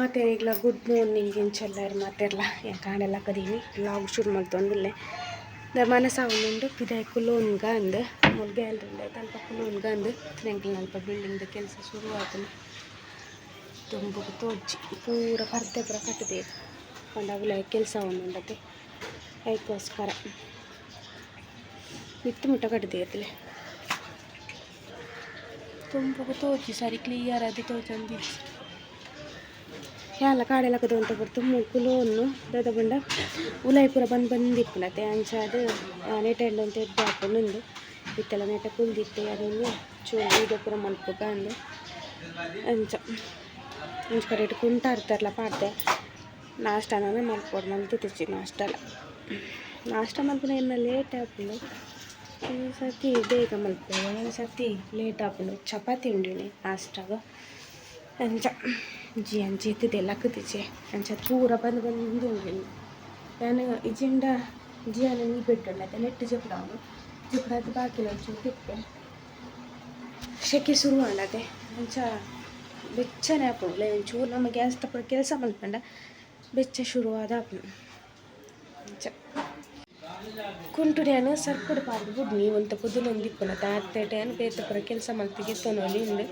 ಮಾತೆರೆಗ್ಲ good morning ಇಂಚೆಲ್ಲಾರು ಮಾತೆರ್ಲ ಕಾಂಡೆಲ ಕದೀನಿ log ಶುರು ಮಲ್ತೊಂದುಲ್ಲೆ ದ ಮನಸಾವೊಂದುಂಡು ಪಿದಾಯಿ ಕುಲೋನ್ಗ ಅಂದ್ ಮೂಲು ಗ್ಯಾಲರಿ ಉಂಡು ಅಲ್ಪ ಕುಲೋನ್ಗ ಅಂದ್ ಎಂಕಲ್ನ ಅಲ್ಪ ಬಿಲ್ಡಿಂಗ್ ದ ಕೆಲಸ ಶುರು ಆತುಂಡು ದುಂಬುಗು ತೋಜಿ ಪೂರ ಪರ್ದೆ ಪೂರ ಕಟ್ಟುದೆರ್ ಪಂಡ ಅವುಲ ಕೆಲಸ ಆವೊಂದುಂಡತೆ ಐಕೋಸ್ಕರ ಮಿತ್ತ್ ಮುಟ್ಟ ಕಟ್ಟುದೆರ್ ದುಂಬುಗು ತೋಜಿ ಸರಿ ಕ್ಲಿಯರ್ ಆದ್ ತೋಜೊಂದಿಜ್ಜಿ ಯಾನ್ಲ ಕಾಡೆ ಲಕ್ಕುದು ಒಂತೆ ಪೊರ್ತು ಕುಲೋನು ದಾದ ಪಂಡ ಉಲಾಯಿ ಪೂರ ಬಂದ್ ಬಂದ್ ಇಪ್ಪುಂಡತೆ ಅಂಚಾದ್ ನೆಟೆ ಒಂತೆ ಎಡ್ಡೆ ಆಪುಂಡು ಉಂದು ಇತ್ತೆಲ ನೆಟೆ ಕುಲ್ದಿತ್ತೆ ಅದೊಂದು ಚೂರು ವೀಡಿಯೋ ಪೂರ ಮಲ್ಪುಗ ಅಂದ್ ಅಂಚ ಒಂಜಿ ಕಡೆಟ್ ಕುಂಟಾರ್ತಾರ್ಲ ಪಾಡ್ದೆ ನಾಷ್ಟನ ಮಲ್ಪೊಡು ಮಲ್ತಿತ್ತಿಜ್ಜಿ ನಾಷ್ಟಲ ನಾಷ್ಟ ಮಲ್ಪುನ ಎನ್ನ ಲೇಟ್ ಆಪುಂಡು ಒಂಜಿ ಸರ್ತಿ ಬೇಗ ಮಲ್ಪುವೆ ಒಂಜಿ ಸರ್ತಿ ಲೇಟ್ ಆಪುಂಡು ಚಪಾತಿ ಉಂಡಿನಿ ನಾಷ್ಟಾಗ್ ಅಂಚ ಜಿ ಅಂಚ ಇತ್ತಿದೆ ಲಕ್ಕುದಿಜೆ ಅಂಚ ಪೂರ ಬಂದ್ ಬಂದ್ ಉಂಡು ಯಾನ್ ಇಜಿಂಡ ಜಿಯಾನ ಈ ಬೆಡ್ ಉಂಡತೆ ನೆಟ್ಟ್ ಜೆಪುಡಾವು ಜೆಪುಡಾದ್ ಬಾಕಿಲ್ ಒಂಚೂರು ದೆಪ್ಪೆ ಶೆಕೆ ಶುರು ಆಂಡತೆ ಅಂಚ ಬೆಚ್ಚನೆ ಆಪುಂಡು ಒಂಚೂರು ನಮ ಗ್ಯಾಸ್ ದ ಪೂರ ಕೆಲಸ ಮಲ್ಪಂಡ ಬೆಚ್ಚ ಶುರು ಆದ್ ಆಪುಂಡು ಅಂಚ ಕುಂಟುಡು ಯಾನ್ ಸರ್ಪುಡು ಪಾಡ್ದ್ ಬುಡ್ನಿ ಒಂತೆ ಪೊದುಲೊಂದು ಇಪ್ಪುನ ಆತೆಟ್ ಯಾನ್ ಬೇತೆ ಪೂರ ಕೆಲಸ ಮಲ್ತ್ ಗೆತ್ತೊನೊಲಿ ಉಂಡು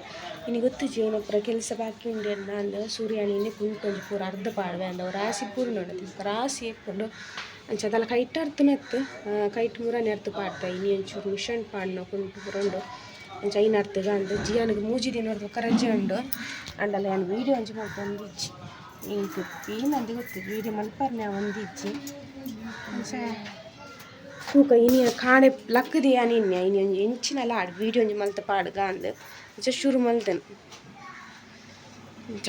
ಇನಿ ಗೊತ್ತುಜಿ ಒನ ಪೂರ ಕೆಲಸ ಬಾಕಿ ಉಂಡು ಎನ್ನ ಅಂದ್ ಸೂರ್ಯಾನಿ ಇನಿ ಕುಂಟು ಒಂಜಿ ಪೂರ ಅರ್ಧ ಪಾಡ್ವೆ ಅಂದ್ ಅವು ರಾಸಿ ಪೂರ್ಣುಂಡು ರಾಸಿ ಇಪ್ಪುಂಡು ಅಂಚ ದಾಲ ಕೈಟ್ ಅರ್ತುನತ್ ಕೈಟ್ ಮುರಾನಿ ಅರ್ತ್ ಪಾಡ್ದೆ ಇನಿ ಒಂಚೂರು ಮಿಷನ್ ಪಾಡ್ನ ಕುಂಟು ಪೂರ ಉಂಡು ಅಂಚ ಐನ್ ಅರ್ತುಗ ಅಂದ್ ಜಿಯಾನಿಗ್ ಮೂಜಿ ದಿನೊರ್ದು ಬೊಕ ರಜೆ ಉಂಡು ಅಂಡಲ ಯಾನ್ ವೀಡಿಯೋ ಒಂಜಿ ಮಲ್ತೊಂದಿಜ್ಜಿ ಎಂಕ್ ಏನಂದ್ ಗೊತ್ತಿಜ್ಜಿ ವೀಡಿಯೋ ಮಲ್ಪರ್ನೆ ಆವೊಂದಿಜ್ಜಿ ಅಂಚ ತೂಕ ಇನಿ ಕಾಂಡೆ ಲಕ್ಕುದು ಯಾನ್ ಇನ್ನೆ ಇನಿ ಒಂಜಿ ಎಂಚಿನಲ ಆಡ್ ವೀಡಿಯೋ ಒಂಜಿ ಮಲ್ತ್ ಪಾಡ್ಗ ಅಂದ್ ಅಂಚ ಶುರು ಮಲ್ದೆನ್ ಅಂಚ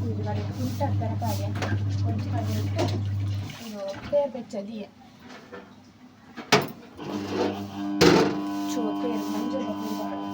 ಒಂಜಿ ಕಡೆಟ್ ಕುಂಟು ಪಾಡ್ಯ ಒಂಜಿ ಕಡೆಟ್ ಉಂದು ಪೇರ್ ಬೆಚ್ಚ ದೀಯೆ ಚೂರು ಪೇರ್ ಮಂಜಲ್ ದ ಪುಡಿ ಪಾಡ್ದ್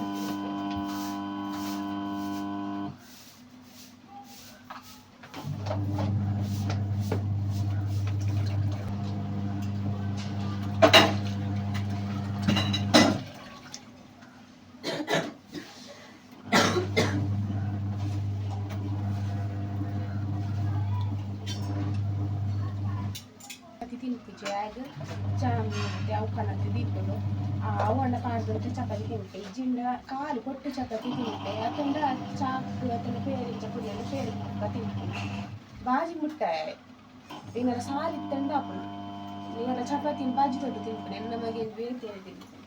ಚಪಾತಿ ತಿನ್ಪುಜಿ ಆಯಗ್ ಚಾ ಅವು ಕನತ್ ದೀಪುಂಡು ಅವು ಅಂಡ ಪಾಡ್ದ್ ಚಪಾತಿ ತಿನ್ಪೆ ಇಜ್ಜಿಂಡ ಕಾಲು ಕೊಟ್ಟು ಚಪಾತಿ ತಿನ್ಪೆ ಅತ್ತಂಡ ಚಾಕ್ ಅತ್ತಂಡ ಪೇರ್ ಇಂಚ ಪುಡಿಯಂಡ ಪೇರ್ ಬೊಕ್ಕ ತಿನ್ಪುನು ಬಾಜಿ ಮುಟ್ಟಾಯೆ ಏನಾರ ಸಾರು ಇತ್ತಂಡ ಆಪುಂಡು ಏನಾರ ಚಪಾತಿನ್ ಬಾಜಿ ತೊಟ್ಟು ತಿನ್ಪುನು ಎನ್ನ ಮಗೆ ಬೇತೆ ತಿನ್ಪುನು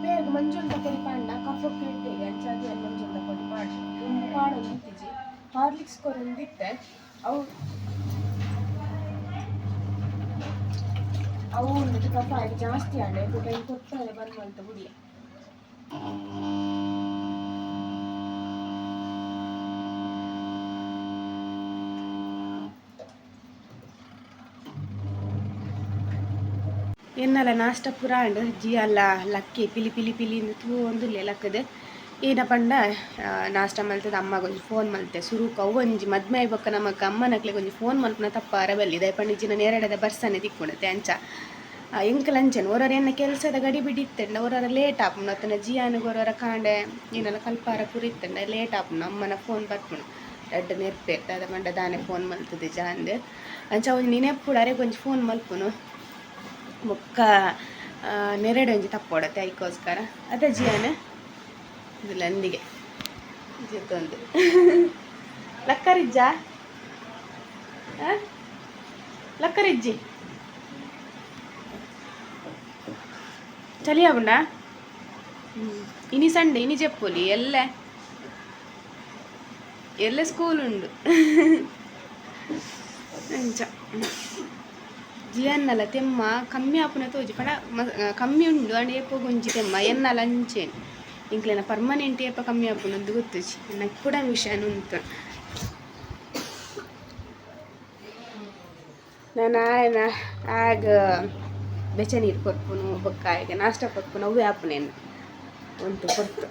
ಪೇರ್ಗ್ ಮಂಜೊಲ್ದ ಪೊಡಿ ಪಾಡ್ಂಡ ಕಫಕ್ ಎಡ್ಡೆಗೆ ಅಂಚಾದ್ ಯಾನ್ ಮಂಜೊಲ್ದ ಪೊಡಿ ಪಾಡ್ದೆ ದುಂಬು ಪಾಡೊಂದಿತ್ತಿಜಿ ಹಾರ್ಲಿಕ್ಸ್ ಕೊರೊಂದಿತ್ತೆ ಅವು ಅವು ಉಂದು ಕಫ ಆಯ್ತು ಜಾಸ್ತಿ ಆಂಡ್ ಬೊಕ ಐನ್ ಕೊರ್ಪರೆ ಬಂದ್ ಮಲ್ತ್ ಬುಡಿಯೆ. ಎನ್ನಲ ನಾಷ್ಟ ಪೂರ ಆಂಡ್ ಜಿಯಲ್ಲ ಲಕ್ಕಿ ಪಿಲಿ ಪಿಲಿ ಪಿಲಿ ಇಂದ್ ತೂವೊಂದುಲ್ಲೆ ಲಕ್ಕುದು ಏನ ಪಂಡ ನಾಷ್ಟ ಮಲ್ತುದು ಅಮ್ಮಗ್ ಒಂಜಿ ಫೋನ್ ಮಲ್ತೆ ಸುರುಕು ಅವು ಒಂಜಿ ಮದ್ಮೆ ಆಯಿ ಬೊಕ್ಕ ನಮಕ್ ಅಮ್ಮನಕ್ಲೆಗ್ ಒಂಜಿ ಫೋನ್ ಮಲ್ಪುನ ತಪ್ಪಾರೆ ಬಲ್ಲಿ ದಾಯೆ ಪಂಡ ಇಜ್ಜಿಂಡ ನೇರಳೆದ ಬರ್ಸನೆ ತಿಕ್ಕುಂಡತೆ ಅಂಚ ಎಂಕಲ್ ಅಂಚನೆ ಒರೊರ ಎನ್ನ ಕೆಲಸದ ಗಡಿ ಬಿಡಿ ಇತ್ತಂಡ ಒರೊರ ಲೇಟ್ ಆಪುಂಡು ಅತ್ತಂಡ ಜಿಯಾನಿಗ್ ಒರೊರ ಕಾಂಡೆ ಏನಾಲ ಕಲ್ಪಾರ ಪೂರ ಇತ್ತಂಡ ಲೇಟ್ ಆಪುಂಡು ಅಮ್ಮನ ಫೋನ್ ಬರ್ಪುಂಡು ರಡ್ಡ್ ನೆರ್ಪೆರ್ ದಾದ ಪಂಡ ದಾನೆ ಫೋನ್ ಮಲ್ತುದಿಜ ಅಂದ್ ಅಂಚ ಒಂಜಿ ನಿನೆಪುಡು ಅರೆಗ್ ಒಂಜಿ ಫೋನ್ ಮಲ್ಪುನು ಬೊಕ್ಕ ನೆರಡೆ ಒಂಜಿ ತಪ್ಪೊಡತೆ ಐಕೋಸ್ಕರ ಅದ ಜಿಯಾನ ಇದು ಜೆತ್ತೊಂದು ಲಕ್ಕರಿಜ್ಜ ಲಕ್ಕರಿಜ್ಜಿ ಚಳಿ ಆಪುಂಡ ಇನಿ ಸಂಡೆ ಇನಿ ಜೆಪ್ಪೊಲಿ ಎಲ್ಲೆ ಎಲ್ಲೆ ಸ್ಕೂಲ್ ಉಂಡು ಅಂಚ ಜಿಯನ್ನಲ ತೆಮ್ಮ ಕಮ್ಮಿ ಆಪುನ ತೋಜಿ ಪಂಡ ಕಮ್ಮಿ ಉಂಡು ಅಂಡ ಏಪೊಗ್ ಒಂಜಿ ತೆಮ್ಮ ಎನ್ನಲ ಅಂಚೆನೆ ಎಂಕ್ಲೆನ ಪರ್ಮನೆಂಟ್ ಏಪ ಕಮ್ಮಿ ಆಪುಂಡು ಗೊತ್ತುಜಿ ಎನ್ನ ಕೂಡ ಮಿಷನ್ ಉಂತು. ನಾನು ಆಯನ ಆಗ ಬೆಚ್ಚ ನೀರು ಕೊರ್ಪುನು ಬೊಕ್ಕ ಆಯ್ಗೆ ನಾಷ್ಟ ಕೊರ್ಪುನು ಅವೇ ಆಪುನೇನು ಉಂಟು ಕೊರ್ತು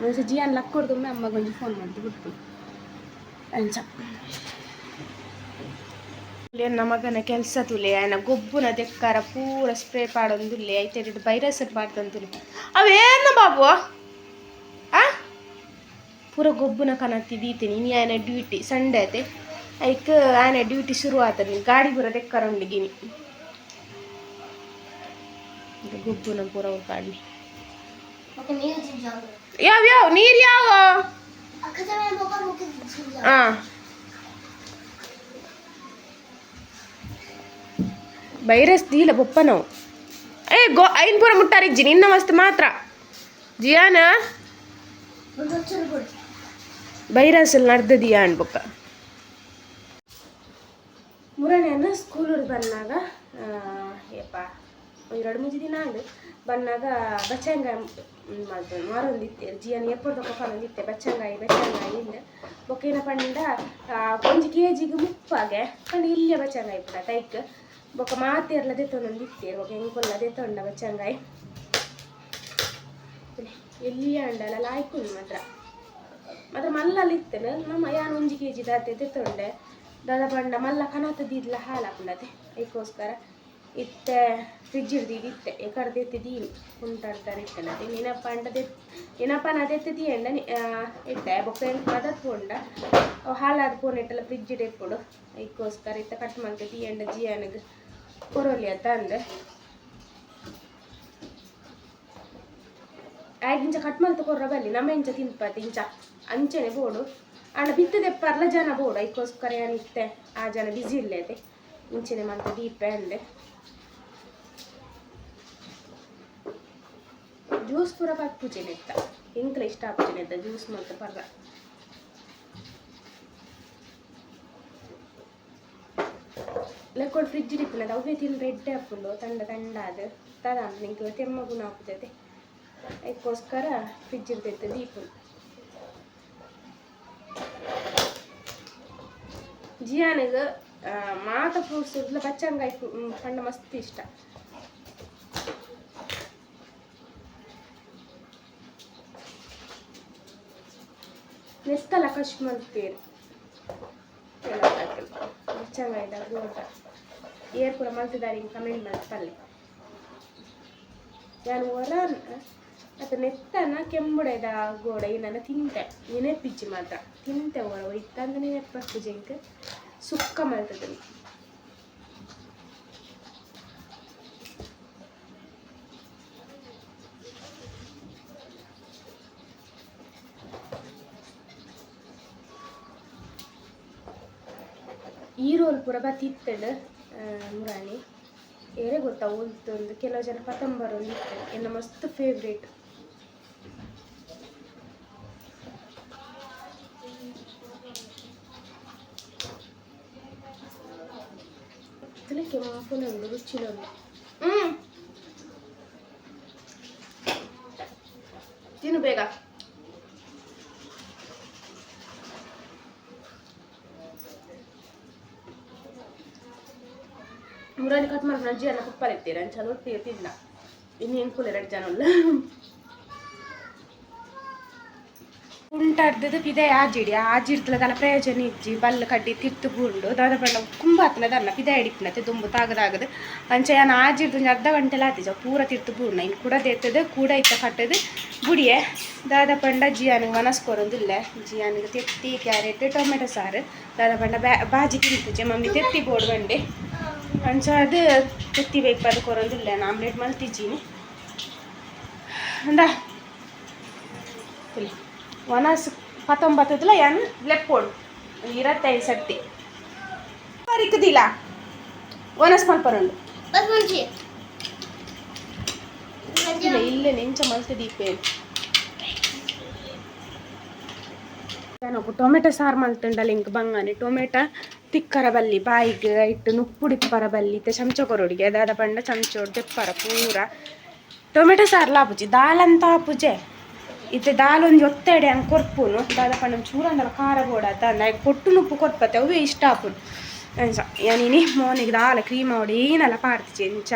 ಮನಸ್ಸು ಜಿಯಾನ್ ಲಕ್ಕೊಡ್ದೊಮ್ಮೆ ಅಮ್ಮ ಕೊಂಚ ಫೋನ್ ಮಾಡ್ತು ಬಿಡ್ತು ಅಂಚ ಎನ್ನ ಮಗನ ಕೆಲಸ ತುಲೆ ಆಯನ ಗೊಬ್ಬುನ ದೆಕ್ಕಾರ ಪೂರ ಸ್ಪ್ರೇ ಪಾಡೊಂದುಲ್ಲೆ ಐತೆ ವೈರಸ್ ಪಾಡ್ದೊಂದುಲ್ಲೆ ಅವೇನ ಬಾಬು ಆ ಪೂರ ಗೊಬ್ಬುನ ಕನತ್ತಿ ದೀತೀನಿ ಇನಿ ಆಯನ ಡ್ಯೂಟಿ ಸಂಡೆ ಐತೆ ಐಕ್ ಆಯನ ಡ್ಯೂಟಿ ಶುರು ಆತದೆ ಗಾಡಿ ಪೂರ ದೆಕ್ಕಾರ ಗಿನಿ ಗೊಬ್ಬುನ ಪೂರ ಪಾಡ್ಲಿ ಯಾವ ಯಾವ ನೀರು ಯಾವ ಹಾಂ ವೈರಸ್ ದೀಲ ಬೊಪ್ಪನವು ಏ ಗೋ ಐನ್ ಪೂರ ಮುಟ್ಟಾರಿಜ್ಜಿ ನಿನ್ನ ಮಸ್ತ್ ಮಾತ್ರ ಜಿಯಾನ ವೈರಸ್ ನಡ್ದದಿಯಾ ಅನ್ಬೊಕ್ಕ ಮುರನೇನ ಸ್ಕೂಲ್ ಬಂದಾಗ ಯಪ್ಪ ಎರಡು ಮೂಜಿ ದಿನ ಆಂಡ್ ಬನ್ನಾಗ ಬಚ್ಚಂಗಾಯಿ ಮಲ್ತೊಂದು ಮಾರೊಂದಿತ್ತೆ ಜಿಯಾನ ಎಪ್ಪೊಡ್ದ ಕೊಪ್ಪನೊಂದಿತ್ತೆ ಬಚ್ಚಂಗಾಯಿ ಬಚ್ಚಂಗಾಯಿ ಇಂದ ಬೊಕ್ಕ ಏನ ಪಂಡ ಒಂಜಿ ಕೆ ಜಿಗ್ ಮುಪ್ಪಾಗೆ ಪಂಡ ಇಲ್ಲೇ ಬಚ್ಚಂಗಾಯಿ ಪುಡ ತೈಕ್ ಬೊಕ್ಕ ಮಾತೆರ್ಲ ದೆತ್ತೊಂದಿತ್ತೆ ಬೊಕ್ಕ ಎಂಕೊಲ್ಲ ದೆತ್ತೊಂಡ ಬಚ್ಚಂಗಾಯಿ ಎಲ್ಲಿ ಅಂಡಲ ಲಾಯ್ಕುಂಡು ಮಾತ್ರ ಮಾತ್ರ ಮಲ್ಲಲ್ಲಿ ಇತ್ತೇನೆ ನಮ್ಮ ಯಾನ್ ಒಂಜಿ ಕೆ ಜಿ ದಾತೆ ದೆತ್ತೊಂಡೆ ದಾದ ಪಂಡ ಮಲ್ಲ ಕನತ ದೀದ್ಲ ಹಾಲಾಪುಂಡತೆ ಐಕೋಸ್ಕರ ಇತ್ತೆ ಫ್ರಿಜ್ ಹಿಡ್ದು ಇತ್ತೆ ಕಡ್ದೆತ್ತಿ ದೀನಿ ಕುಂಟಾಡ್ತಾರೆ ಇತ್ತನತೆ ನೆನಪ ಅಂಡ ದೆತ್ ನೆನಪನ ಅದೆತ್ತಿ ದೀಯಂಡ ಇಟ್ಟೆ ಬೊಕ್ಕ ಎಂಕ್ ಮದತ್ ಪೋಂಡ ಅವು ಹಾಲಾದ ಪೋನೆಟ್ಟೆಲ್ಲ ಫ್ರಿಜ್ ಇಪ್ಪುಡು ಐಕೋಸ್ಕರ ಇತ್ತ ಕಟ್ ಮಲ್ತೆ ದೀಯಂಡ ಜಿಯಾನಗ್ ಕೊರೊಲಿ ಅತ್ತ ಅಂದೆ ಆಗ ಇಂಚ ಕಟ್ ಮಲ್ತ್ ಕೊರ್ರ ಬಲ್ಲಿ ನಮ್ಮ ಇಂಚ ತಿನ್ಪತಿ ಇಂಚ ಅಂಚನೆ ಬೋಡು ಆಂಡ ಬಿತ್ತದೆಪ್ಪರ್ಲ ಜನ ಬೋಡು ಐಕೋಸ್ಕರ ಏನಿತ್ತೆ ಆ ಜನ ಬಿಸಿ ಇಲ್ಲದೆ ಇಂಚನೆ ಮಲ್ತ ದೀಪೆ ಅಂದೆ ಜ್ಯೂಸ್ ಪೂರ ಪರ್ಪುಜೆನೆ ಇತ್ತ ಎಂಕ್ಲ ಇಷ್ಟ ಆಪುಜೆನೆ ಇತ್ತ ಜ್ಯೂಸ್ ಮಲ್ತ ಪರ್ರ ಲೆಕ್ಕೋಡು ಫ್ರಿಜ್ ಇಪ್ಪುನದ ಅವೇ ತಿನ್ ರೆಡ್ ಆಪುಂಡು ತಂಡ ತಂಡ ಅದು ತದ ನಿಂಕ್ ತೆಮ್ಮ ಗುಣ ಆಪುಜತೆ ಅದಕ್ಕೋಸ್ಕರ ಫ್ರಿಜ್ ಇರ್ತೈತೆ ದೀಪ ಜಿಯಾನಿಗೆ ಮಾತ ಫ್ರೂಟ್ಸ್ ಇರ್ಲ ಬಚ್ಚಂಗಾಯಿ ಪಂಡ ಮಸ್ತ್ ಇಷ್ಟ. ನೆತ್ತಲ ಕಶ್ ಮಲ್ಪೇರು ಬಚ್ಚಂಗಾಯಿದ ಗೋಟ ಏರ್ ಪೂರ ಮಲ್ತಿದ್ದಾರೆ ಹಿಂಗೆ ಕಮೆಂಟ್ ಮಲ್ಪಲ್ಲೆ ನಾನು ಹೊರ ಅತ್ತ ನೆತ್ತನ ಕೆಂಬುಡೆದ ಗೋಡ ಏನನ್ನ ತಿಂತೆ ನೆನೆಪಿಜ್ಜಿ ಮಾತ್ರ ತಿಂತೆ ಹೊರ ಇತ್ತಂದ್ರೆ ನೆನೆಪಪ್ಪುಜಿ ಇಂಕ್ ಸುಕ್ಕ ಮಲ್ತದೆ. ಈ ರೋಲ್ ಪೂರ ಬತ್ತಿತ್ತಂಡು ಮುರಾಣಿ ಏರೆ ಗೊತ್ತಾ ಉಲ್ತೊಂದು ಕೆಲವು ಜನ ಪತಂಬರೊಂದು ಇತ್ತು ಎನ್ನ ಮಸ್ತ್ ಫೇವ್ರೇಟ್. ಕೆಂಪುನುಂಡು ರುಚಿಲುಂಡು ತಿನ್ನು ಬೇಗ. ಮುರಾನಿ ಕಟ್ ಮಾಡ್ಕೊಂಡು ಅಜ್ಜಿ ಎಲ್ಲ ಕುಪ್ಪರ್ ಇತ್ತೀರ ಅಂಚ ಒಟ್ಟಿಗೆ ತಿನ್ನ ಇನ್ನು ಎಂಕುಲು ಎರಡು ಜನ ಉಲ್ಲ ಕುಂಟಾಡ್ದದು ಪಿದೆ ಆಜಿಡಿ ಆಜಿಡ್ತಲ ಪ್ರಯೋಜನ ಇಜ್ಜಿ ಬಲ್ಲು ಕಡ್ಡಿ ತಿರ್ತು ಬೂಂಡು ದಾದ ಪಂಡ ಕುಂಬಾತ್ನ ದನ್ನ ಪಿದೆ ಹಿಡಿಪುನತೆ ದುಂಬು ತಾಗದಾಗದು ಅಂಚ ಯಾನ್ ಆಜಿಡ್ದು ಒಂಜಿ ಅರ್ಧ ಗಂಟೆಲ ಆತಿಜ ಪೂರ ತಿರ್ತು ಬೂಂಡ ಇನ್ನು ಕೂಡ ದೇತದು ಕೂಡ ಇತ್ತ ಕಟ್ಟದು ಬುಡಿಯೆ ದಾದ ಪಂಡ ಜಿಯಾನಿಗೆ ವನಸ್ ಕೊರೊಂದಿಲ್ಲ ಜಿಯಾನಿಗೆ ತೆತ್ತಿ ಕ್ಯಾರೆಟ್ ಟೊಮೆಟೊ ಸಾರು ದಾದ ಪಂಡ ಬಾಜಿ ತಿಂತುಜೆ ಮಮ್ಮಿ ತೆತ್ತಿ ಬೋಡು ಬಂಡೆ ಅಂಚ ಅದು ತೆತ್ತಿ ಬೇಕು ಅದು ಕೊರೊಂದಿಲ್ಲ ನಾನು ಆಮ್ಲೆಟ್ ಮಲ್ತಿಜ್ಜಿನಿ ಅಂದ ವನಸ್ ಪತ್ತೊಂಬತ್ತದಲ ಯಾನ್ ಲೆಪ್ಪೋಡು ಇರತ್ತೈದು ಸರ್ತಿ ಪರಿಕದಿಲ್ಲ ವನಸ್ ಮಲ್ಪರುಂಡು ಇಲ್ಲ ಇಲ್ಲೇ ನೆಂಚ ಮಲ್ತ ದೀಪೆ ಟೊಮೆಟೊ ಸಾರು ಮಲ್ತುಂಡಲ ಇಂಕ್ ಬಂಗಾನೆ ಟೊಮೆಟೊ ತಿಕ್ಕರ ಬಲ್ಲಿ ಬಾಯಿಗೆ ಇಟ್ಟು ನುಪ್ಪುಡಿಪ್ಪರ ಬಲ್ಲಿ ಇತ್ತೆ ಚಮಚ ಕೊರೊಡಿಗೆ ದಾದ ಪಂಡ ಚಮಚೋಡು ದೆಪ್ಪರ ಪೂರ ಟೊಮೆಟೊ ಸಾರ್ಲ ಆಪುಜಿ ದಾಲ್ ಅಂತ ಆಪುಜೆ ಇತ್ತೆ ದಾಲ್ ಒಂಜಿ ಒತ್ತೆಡೆ ಹಂಗೆ ಕೊರ್ಪುನು ದಾದ ಪಂಡ ಚೂರಂಡಲ ಖಾರ ಬೋಡಾತ ನಾಯಿ ಕೊಟ್ಟು ನುಪ್ಪು ಕೊರ್ಪತೆ ಅವೇ ಇಷ್ಟ ಆಪುನು. ಅಂಚ ಯಾನಿನಿ ಮೋನಿಗೆ ದಾಲ ಕ್ರೀಮ್ ಆವಡು ಏನಲ್ಲ ಪಾಡ್ತಿಜಿ ಇಂಚ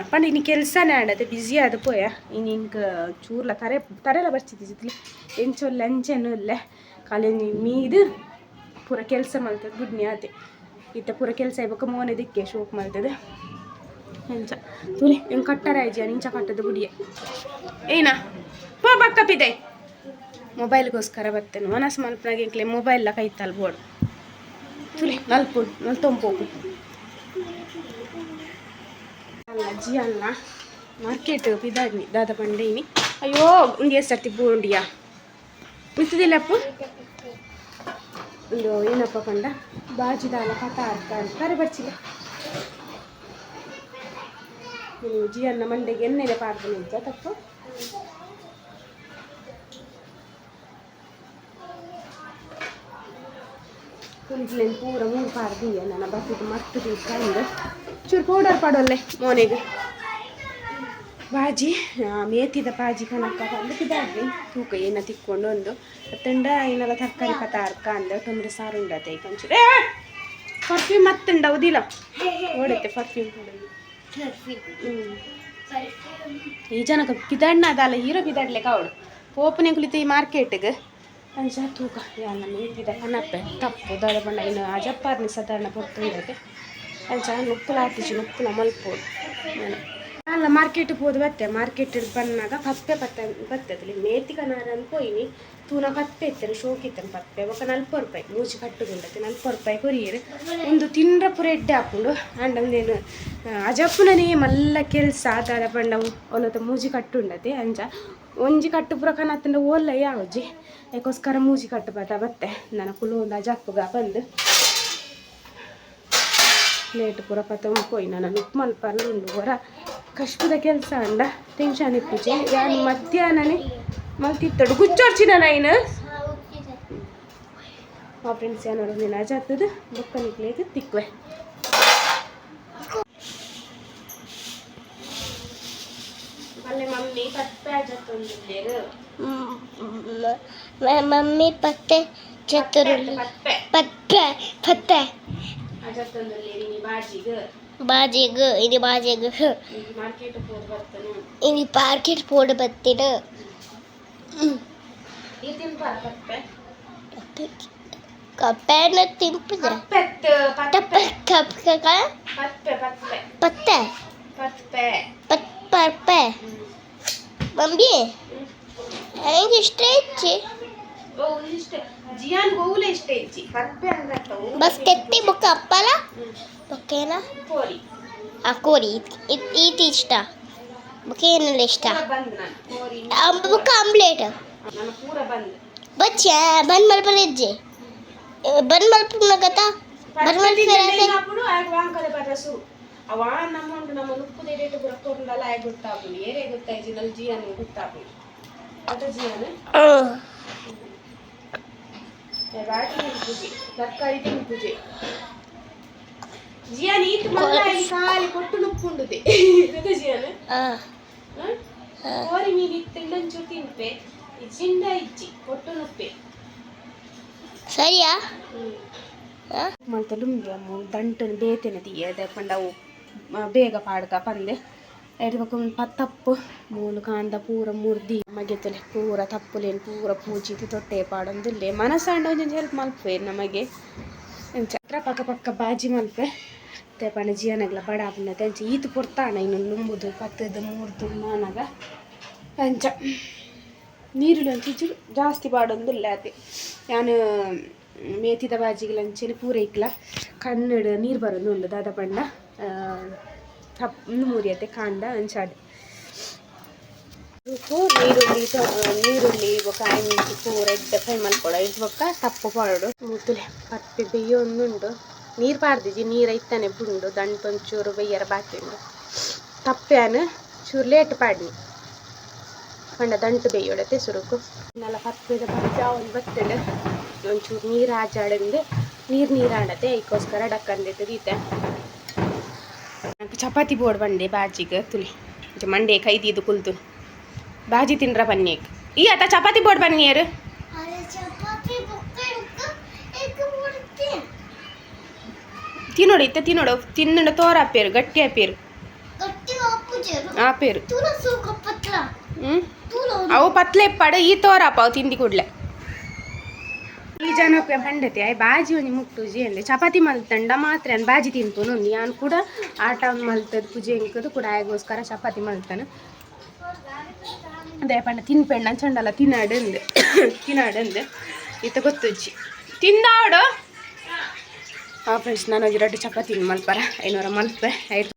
ಪಂಡ ಇನಿ ಕೆಲಸನೇ ಆಂಡತೆ ಬ್ಯುಸಿ ಆದ್ ಪೋಯ ಇನಿ ಇಂಕ್ ಚೂರ್ಲ ತರೆ ತರೆಲ ಬರ್ಚಿತ್ತಿಜಿ ಎಂಚೊಲ್ಲೆ ಅಂಚೆನೂ ಇಲ್ಲೆ ಖಾಲಿ ಮೀದು ಪೂರ ಕೆಲಸ ಮಲ್ತದೆ ಬುಡ್ನಿ ಆತೆ ಇತ್ತೆ ಪೂರ ಕೆಲಸ ಆಯ್ಬೊಕ ಮೋನೆ ದಿಕ್ಕೆ ಶೋಕ್ ಮಲ್ತದೆ ಅಂಚ ತೂಲೆ ಎಂಕ್ ಕಟ್ಟರ ಆಯ್ಜಿ ಇಂಚ ಕಟ್ಟದ ಬುಡಿಯೆ ಏನಾ ಪೋ ಬಕ್ಕ ಪಿದೆ ಮೊಬೈಲ್ಗೋಸ್ಕರ ಬತ್ತೇನೆ ಮನಸ್ಸು ಮಲ್ಪನಾಗ ಎಂಕ್ಲೆ ಮೊಬೈಲ್ ಕೈತಲ್ ಬೋಡು ತುಲೆ ನಲ್ಪು ನಲ್ತೊಂಪೋಪು ಅಲ್ಲ ಅಜ್ಜಿ ಅಲ್ಲ ಮಾರ್ಕೆಟ್ ಪಿದಾಡ್ನಿ ದಾದ ಪಂಡೇನಿ ಅಯ್ಯೋ ಒಂದು ಎಷ್ಟು ಸರ್ತಿ ಬೋಂಡಿಯಾ ಮಿತ್ತದಿಲ್ಲಪ್ಪ ಒಂದು ಏನಪ್ಪ ಪಂಡ ಬಾಜಿದಾಲ ಕಥ ಅರ್ಥ ಕರೆ ಬರ್ಚಿಲ್ಲ ನೀವು ಜಿಯನ್ನ ಮಂಡೆಗೆ ಎಣ್ಣೆಲೆ ಪಾಡ್ದು ನಿಜ ತಪ್ಪು ಕುಂಟ್ಲೆನ್ ಪೂರ ಮೂರು ಪಾಡ್ದಿಯ ನನ್ನ ಬತ್ತಿದ್ದು ಮಟ್ಟು ಅಂದು ಚೂರು ಪೌಡರ್ ಪಾಡೊಲ್ಲೆ ಮೋನೆಗೆ ಬಾಜಿ ಮೇಥಿದ ಬಾಜಿ ಕನಕ ಬಂದು ಪಿದಾಡ್ರಿ ತೂಕ ಏನ ತಿಕ್ಕೊಂಡು ಒಂದು ತಂಡ ಏನೆಲ್ಲ ತರಕಾರಿ ಪತ ಅರ್ಕ ಅಂದ ಟೊಮೆಟೊ ಸಾರು ಉಂಡತೆ ಈಗ ಒಂಚೂರು ಏ ಪರ್ಫ್ಯೂಮ್ ಮತ್ತುಂಡ ಹೌದಿಲ್ಲ ಓಡುತ್ತೆ ಪರ್ಫ್ಯೂಮ್ ಈ ಜನಕ್ಕೆ ಪಿದಾಡ್ನ ಅದಲ್ಲ ಹೀರೋ ಪಿದಾಡ್ಲೆ ಕಾವಡು ಪೋಪನೆ ಕುಳಿತು ಈ ಮಾರ್ಕೆಟ್ಗೆ ಅಂಚ ತೂಕ ಯಾನ ಮೇಥಿದ ಕನಪ್ಪೆ ತಪ್ಪು ದಾದ ಬಣ್ಣ ಇನ್ನು ಅಜಪ್ಪಾರ್ನಿ ಸಾಧಾರಣ ಪೊರ್ತುಂಡತೆ ಅಂಚ ನುಪ್ಪುಲ ಆತಿಜಿ ನುಪ್ಪುಲ ಮಲ್ಪೋಡು ನಾನು ಅಲ್ಲ ಮಾರ್ಕೆಟ್ ಪೋದು ಬತ್ತೆ ಮಾರ್ಕೆಟ್ ಬನ್ನಾಗ ಪಪ್ಪೆ ಪತ್ತ ಬತ್ತದಲ್ಲಿ ಮೇತಿ ಕನಾರ ಪೋಯಿನಿ ತೂನ ಪಪ್ಪೆ ಇತ್ತೇನೆ ಶೋಕ್ ಇತ್ತೇನೆ ಪಪ್ಪೆ ಬೊಕ 40 ರೂಪಾಯಿ ಮೂಜಿ ಕಟ್ಟುಗುಂಡತೆ 40 ರೂಪಾಯಿ ಕೊರಿಯರು ಒಂದು ತಿಂಡ್ರ ಪೂರ ಎಡ್ಡೆ ಹಾಕೊಂಡು ಅಂಡ ಒಂದೇನು ಅಜಪ್ಪುನನೇ ಮಲ್ಲ ಕೆಲಸ ದಾದ ಪಂಡ ಒಲತ ಮೂಜಿ ಕಟ್ಟುಂಡತೆ ಅಂಚ ಒಂಜಿ ಕಟ್ಟು ಪೂರ ಕನತ್ತಂಡ ಓಲ್ಲ ಯಾವಜ್ಜಿ ಅದಕ್ಕೋಸ್ಕರ ಮೂಜಿ ಕಟ್ಟು ಬತ್ತ ಬತ್ತೆ ನನ್ನ ಕುಲು ಒಂದು ಅಜಪ್ಪುಗ ಬಂದು ಪ್ಲೇಟ್ ಪೂರ ಪತ್ತೊಂದು ಪೋಯಿ ನಾನು ಉಪ್ಪು ಮಲ್ಪಲ್ಲ ಉಂಡು ಹೊರ ಕಷ್ಟದ ಕೆಲಸ ಅಂಡ ಟೆನ್ಷನ್ ಇಪ್ಪುಜಿ ಯಾನ್ ಮಧ್ಯಾಹ್ನನೇ ಮಲ್ತಿತ್ತಡು ಗುಚ್ಚೊರ್ಚಿನ ನೈನ್ మా ಫ್ರೆಂಡ್ಸ್ ಏನಾರು ನೀನು ಅಜಾತದ ಬೊಕ್ಕ ನಿಕ್ಲೇಗ್ ತಿಕ್ವೆ ಮಲ್ಲೆ ಮಮ್ಮಿ ಪಪ್ಪೆ ಅಜತ್ತೊಂದಿಲ್ಲೇರು ಮಮ್ಮಿ ಪತ್ತೆ ಚತುರ್ ಪಪ್ಪೆ ಪತ್ತೆ ಪತ್ತೆ ಅಜತ್ತೊಂದಿಲ್ಲೇರು ಇನಿ ಬಾಜಿಗ್ ಬಾಜಿಗ್ ಇನಿ ಬಾಜಿಗ್ ಮಾರ್ಕೆಟ್ ಪೋದು ಬರ್ತನು ಇನಿ ಪಾರ್ಕೆಟ್ ಪೋಡು ಬತ್ತಿನ ಈ ತಿನ್ಪಾರ ಪಪ್ಪೆ ಕಪ್ಪೆನ ತಿಂಪುದ ಪಪ್ಪೆತ್ ತಪ್ಪ ಪಪ್ಪೆ ಕಪ್ಪ ಪಪ್ಪೆ ಪಪ್ಪೆ ಪತ್ತೆ ಪಪ್ಪೆ ಪತ್ ಪಪ್ಪೆ ಮಮ್ಮಿ ಹೆಂಗೆ ಇಷ್ಟ ಹೆಚ್ಚಿ ಓ ಇಷ್ಟ ಜಿಯಾನ್ ಗೋವುಲ ಇಷ್ಟ ಇಜ್ಜಿ ಪಪ್ಪೆ ಅಂದ್ರೆ ಬಸ್ ಕೆತ್ತಿ ಬುಕ್ಕ ಅಪ್ಪಲ ಬೊಕ್ಕೇನ ಕೋರಿ ಆ ಕೋರಿ ಈತ ಇಷ್ಟ ಬೊಕ್ಕ ಏನೆಲ್ಲ ಇಷ್ಟ ಪೂರ ಬಂದ್ ನಾನು ಕೋರಿ ಬುಕ್ಕ ಆಮ್ಲೆಟ್ ನಾನು ಪೂರ ಬಂದ್ ಬಚ್ಚ ಬಂದ್ ಮಲ್ಪನ ಇಜ್ಜಿ ಬಂದ್ ಮಲ್ಪನ ಗತ ಬಂದ್ ಮಲ್ಪನ ಅప్పుడు ಆಗ ವಾಂಕಲೆ ಬರಸು ಅವ ನಮ್ಮ ಉಂಟು ನಮ್ಮ ನುಪ್ಪುದ ರೇಟ್ ಪೂರ ಕೊರ್ಲಲ್ಲ ಆಗ ಗೊತ್ತಾಪುಂಡು ಏರೇ ಗೊತ್ತಾಯ್ಜಿ ನಲ್ಲಿ ಜಿಯಾನ್ ಗೊತ್ತಾಪುಂಡು ಅದ ಜಿಯಾನ್ ಬಾಟಿ ತಿನ್ಪುಜಿ ತರಕಾರಿ ತಿನ್ಪುಜಿ ಜಿಯಾನ್ ಈತ್ ಮಲ್ಲ ಇಲ್ಲಿ ಖಾಲಿ ಕೊಟ್ಟು ನುಪ್ಪುಂಡುದೆ ಗೊತ್ತಾ ಜಿಯಾನ್ ಕೋರಿ ಮೀನು ಇತ್ತು ಒಂಚೂರು ತಿನ್ಪೆ ಇಜ್ಜಿಂಡ ಇಜ್ಜಿ ಕೊಟ್ಟು ನುಪ್ಪೆ ಸರಿಯಾ ಮಲ್ತ ಲುಂಗಿ ಅಮ್ಮು ದಂಟನು ಬೇತೆನೆ ತೀಯದೆ ಪಂಡ ಅವು ಬೇಗ ಪಾಡ್ಕ ಪಂದೆ ಎಡ್ಬೊಕ ತಪ್ಪು ಮೂಲು ಕಾಂದ ಪೂರ ಮುರ್ದಿ ಮಗೆ ತಲೆ ಪೂರ ತಪ್ಪುಲೇನು ಪೂರ ಪೂಜಿದ್ ತೊಟ್ಟೆ ಪಾಡೊಂದುಲ್ಲೆ ಮನಸ್ಸಾಂಡ ಒಂಜೊಂಜಿ ಹೆಲ್ಪ್ ಮಲ್ಪುವೆರ್ ನಮಗೆ ಅಂಚ ಅತ್ರ ಪಕ್ಕ ಪಕ್ಕ ಬಾಜಿ ಮಲ್ಪೆ ಪಂಡ ಜಿಯನಗ್ಲ ಬಡ ಆಪುಂಡತೆ ಅಂಚ ಈತ್ ಪೊರ್ತಾಂಡ ಇನ್ನು ಲುಂಬುದು ಪತ್ತುದು ಮೂರ್ದು ಮಾನಗ ಅಂಚ ನೀರುಳ್ಳಿ ಒಂಚೂರು ಜಾಸ್ತಿ ಪಾಡೊಂದುಲ್ಲೆ ಅತೆ ಯಾನ್ ಮೇಥಿದ ಬಾಜಿಗ್ಲ ಅಂಚನೆ ಪೂರ ಇಕ್ಲ ಕಣ್ಣಡ್ ನೀರು ಬರೋದು ದಾದ ಪಂಡ ತಪ್ಪು ಮುರಿಯತೆ ಕಾಂಡ ಅಂಚಾದ್ ಉಪ್ಪು ನೀರುಳ್ಳಿ ನೀರುಳ್ಳಿ ಬೊಕ್ಕ ಆಯಿಮಿಂಚಿ ಪೂರ ಎಡ್ಡೆ ಫ್ರೈ ಮಲ್ಪೊಡು ಐಟ್ ಬೊಕ್ಕ ತಪ್ಪು ಪಾಡೊಡು ಮೂತುಲೆ ಪಪ್ಪೆ ಬೆಯ್ಯೊಂದುಂಡು ನೀರು ಪಾಡ್ದಿಜಿ ನೀರು ಐತಾನೆ ಬುಂಡು ದಂಟು ಒಂಚೂರು ಬೆಯ್ಯರ ಬಾಕಿ ಉಂಡು ತಪ್ಪೆ ಚೂರು ಲೇಟ್ ಪಾಡ್ನಿ ಪಂಡ ದಂಟು ಬೇಯೋಡತೆ ಸುರುಕು ನಲ್ಲ ಪಪ್ಪೆದ ಬಜ್ಜ ಒಂದು ಬತ್ತಂಡು ಒಂಚೂರು ನೀರು ಆಜಾಡಂದು ನೀರು ನೀರಾಡತೆ ಐಕ್ಕೋಸ್ಕರ ಡಕ್ಕಂದೈತೆ ದೀತೆ ಚಪಾತಿ ಬೋರ್ಡ್ ಬಂಡೆ ಬಾಜಿಗೆ ತುಲಿ ಮಂಡೆ ಕೈದೀದು ಕುಲ್ತು ಬಾಜಿ ತಿಂಡ್ರ ಬನ್ನಿ ಈ ಆತ ಚಪಾತಿ ಬೋರ್ಡ್ ಬನ್ನಿ ಯಾರು ಚಪಾತಿ ತಿನ್ನೋಡು ಇತ್ತೆ ತಿನ್ನೋಡು. ತಿನ್ನುಂಡ ತೋರ ಆಪೇರು, ಗಟ್ಟಿ ಆಪೇರು. ಗಟ್ಟಿ ಆಪುಜೆರು. ಆಪೇರು. ತೂಲ ಸೂಕ ಪತ್ಲ. ಹ್ಮ್. ತೂಲ. ಅವು ಪತ್ಲೆ ಇಪ್ಪಾಡು, ಈ ತೋರಪ್ಪ ಅವು ತಿಂದಿ ಕೂಡ್ಲೆ. ಈ ಜನಕ್ಕೆ ಪಂಡತೆ ಆಯ್ ಬಾಜಿ ಒಂಜಿ ಮುಟ್ಟುಜಿ ಅಂದೆ. ಚಪಾತಿ ಮಲ್ತಂಡ ಮಾತ್ರ ಯಾನ್ ಬಾಜಿ ತಿನ್ಪುನು. ಉಂದು ಯಾನ್ ಕೂಡ ಆಟ ಮಲ್ತದ್ ಪೂಜೆ ಎಂಕದು ಕೂಡ ಆಯಗೋಸ್ಕರ ಚಪಾತಿ ಮಲ್ತಾನೆ. ಅದೇ ಪಂಡ ತಿನ್ಪೆಂಡ ಅಂಚಂಡಲ್ಲ, ತಿನ್ನಾಡು ಅಂದೆ, ತಿನ್ನಾಡು ಅಂದೆ. ಇತ್ತ ಗೊತ್ತುಜ್ಜಿ ತಿಂದಾವಡು. ಹಾಂ ಫ್ರೆಂಡ್ಸ್, ನಾನು ಒಂಜಿ ರಡ್ಡು ಚಪಾತಿ ಮಲ್ಪರ 500 ಮಲ್ಪೆ ಆಯ್ತು.